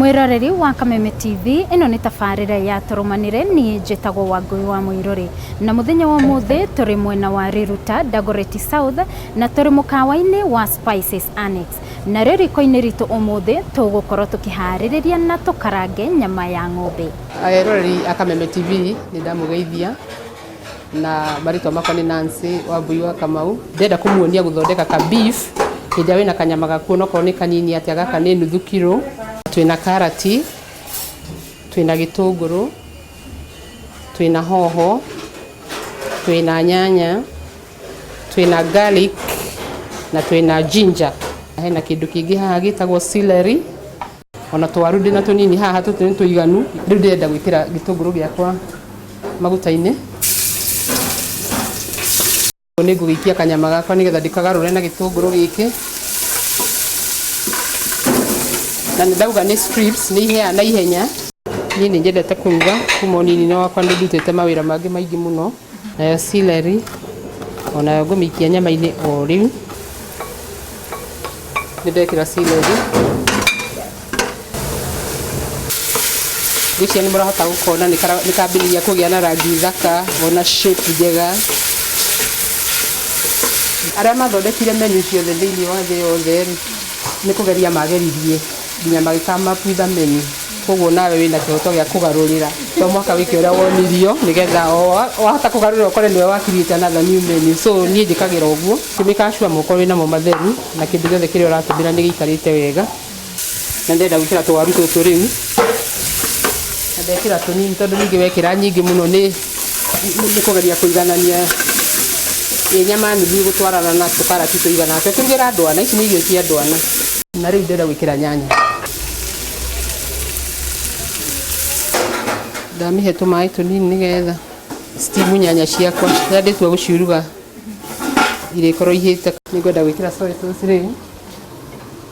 Mwĩroreri wa Kameme TV, ĩno nĩ tabarĩra ya Tũrũmanĩre, niĩ njĩtagwo Wangũi wa Mũirũrĩ. Na mũthenya wa ũmũthĩ tũrĩ mwena wa Riruta, Dagoretti South, na tũrĩ mũkawa-inĩ wa Spices Annex. Narĩo riko-inĩ ritũ ũmũthĩ tũgũkorwo tũkĩharĩrĩria na tũkarange nyama ya ng'ombe. Eroreri a Kameme TV nĩ ndamũgeithia na marĩtwa makwa nĩ Nancy Wambui wa Kamau. Ndĩrenda kũmuonia gũthondeka ka beef hĩndĩ ĩrĩa wĩna kanyama gaku onokorwo nĩ kanini atĩa, gaka nĩ nuthu kiro. Twĩna karati, twĩna gĩtũngũrũ, twĩna hoho, twĩna nyanya, twĩna garlic na twĩna ginger. Hena kĩndũ kĩngĩ haha gĩtagwo celery, ona twaru ndĩna tũnini haha tũtũ nĩ tũiganu. Rĩu ndĩrenda gwĩkĩra gĩtũngũrũ gĩakwa maguta-inĩ. Nĩ ngũgĩikia kanyama gakwa nĩgetha ndĩkagarũre na gĩtũngũrũ gĩkĩ. Na nĩ ndauga nĩ strips, nĩ ihĩaga na ihenya. Niĩ nĩ nyendete kũruga kuma ũnini-inĩ wakwa nĩ ndutĩte mawĩra mangĩ maingĩ mũno. Nayo celery onayo ngũmĩikia nyama-inĩ o rĩu. Nĩ ndekĩra celery. Ngwĩciria nĩ mũrahota gũkona nĩ kambĩrĩria kũgĩa na rangi thaka ona shape njega. Arĩa mathondekire menu ciothe thĩinĩ wa thĩ yothe rĩ, nĩ kũgeria mageririe nginya magĩ come up with a menu. Koguo nawe wĩna kĩhoto gĩa kũgarũrĩra to mũhaka wĩke ũrĩa wonirio nĩgetha wahota kũgarũrĩra ũkore nĩwe wa create another new menu. So niĩ njĩkagĩra ũguo, ngĩ make sure moko wĩnamo matheru na kĩndũ gĩothe kĩrĩa ũratũmĩra nĩ gĩikarĩte wega. Na ndĩrenda gwĩkĩra tũwaru tũtũ rĩu, na ndekĩra tũnini tondũ ningĩ wekĩra nyingĩ mũno nĩ kũgeria kũiganania ĩ nyama nuthu ĩgũtwarana na tũkarati tũigana atĩa. Ũkĩrugĩra andũ ana, ici nĩ irio cia andũ ana. Na rĩu ndĩrenda gwĩkĩra nyanya. Ndamĩhe tũmaĩ tũnini nĩgetha steam nyanya ciakwa, rĩrĩa ndĩtua gũciruga irĩkorwo ihĩte. Nĩngwenda gwĩkĩra soy sauce rĩu.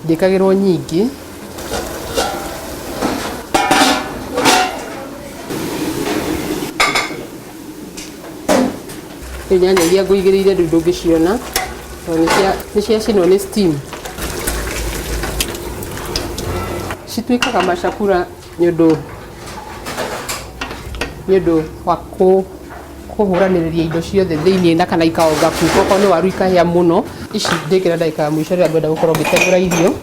Ndĩkagĩrwo nyingĩ. Rĩu nyanya iria ngũigĩrĩire rĩu ndũngĩciona tondũ nĩ ciacinwo nĩ steam. Cituĩkaga macakura nĩ ũndũ wa kũhũranĩrĩria indo ciothe thĩinĩ na kana ikaonga kuka okorwo nĩ waru ikahĩa mũno. Ici ndĩkĩra ndagĩka ya mũico rĩrĩa ngwenda gũkorwo ngĩteng'ũra irio.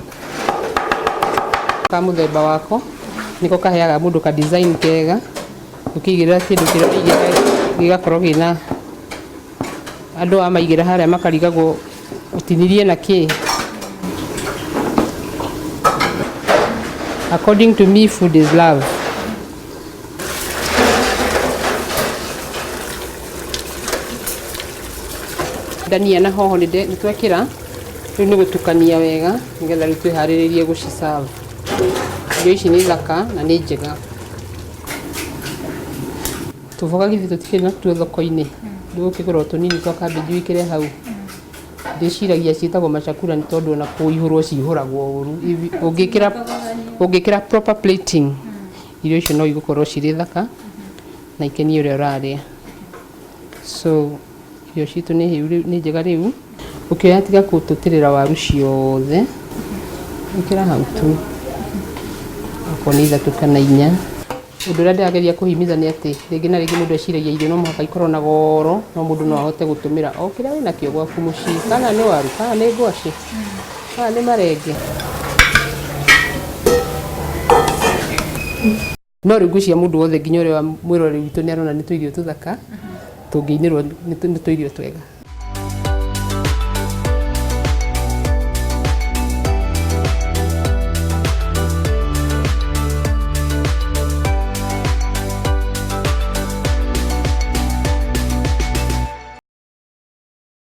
Ka mũthemba wako nĩko kaheaga mũndũ ka design kega, ũkĩigĩrĩra kĩndũ kĩrĩa ũraigĩrĩra gĩgakorwo kĩna, andũ wamaigĩra harĩa makarigagwo ũtinirie na kĩ. According to me food is love. Ndania na hoho nĩ twekĩra, rĩu nĩ gũtukania wega nĩgetha rĩu twĩharĩrĩrie gũci serve. Irio ici nĩ thaka na nĩ njega. Tũboga githĩ tũtikĩrĩ natuo thoko-inĩ, ndũgũkĩgũra o tũnini twa kambĩnji wĩkĩre hau. Ndĩciragia ciĩtagwo machakula nĩ tondũ ona kũihũrwo cihũragwo ũru. Ũngĩkĩra proper plating irio icio no igũkorwo cirĩ thaka na ikenie ũrĩa ũrarĩa. So irio citũ nĩ hĩu rĩu, nĩ njega rĩu. Ũkĩoya tiga gũtũtĩrĩra waru ciothe, ĩkĩra hau tu, okorwo nĩ ithatũ kana inya. Ũndũ ũrĩa ndĩrageria kũhimiza nĩ atĩ rĩngĩ na rĩngĩ mũndũ eciragia irio no mũhaka ikorwo na goro, no mũndũ no ahote gũtũmĩra o kĩrĩa wĩnakĩo gwaku mũciĩ, kana nĩ waru, kana nĩ ngwacĩ, kana nĩ marenge. No rĩu ngwĩciria mũndũ wothe nginya ũrĩa mwĩroreri witũ nĩ arona nĩ tũirio tũthaka, tũngĩinĩrwo nĩ tũirio twega.